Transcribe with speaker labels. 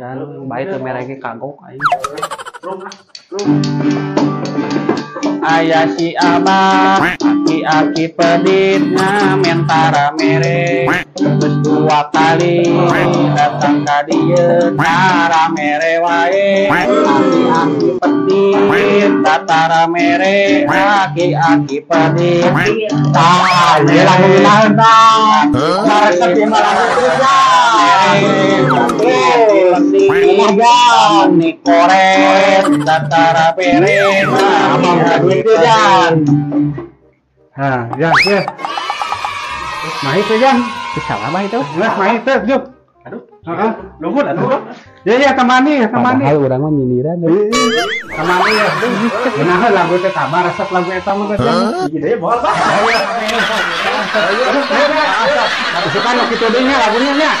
Speaker 1: Nyindiran bae teu mere ge kagok aing. Aya si abah aki-aki pedit ngamen tara mere terus 2 kali datang ka dieu tara mere wae aki-aki pedit tara mere aki-aki pedit tah ieu lagu naon tah resep ieu mah lagu terus ni koret tara mere
Speaker 2: ha, ya, ya. Mahi teh Jang.
Speaker 1: Salah mah itu.
Speaker 2: Lah mahi teh, Juk.
Speaker 3: Aduh.
Speaker 2: Heeh.
Speaker 3: Nuhun atuh.
Speaker 2: Ya ya tamani, tamani.
Speaker 1: Padahal urang mah nyindiran.
Speaker 2: Tamani ya. Geunah lagu teh tambah resep lagu eta mah teh.
Speaker 3: Hiji deui moal, Pak.
Speaker 2: Isukan nu kitu deui nya lagunya nya.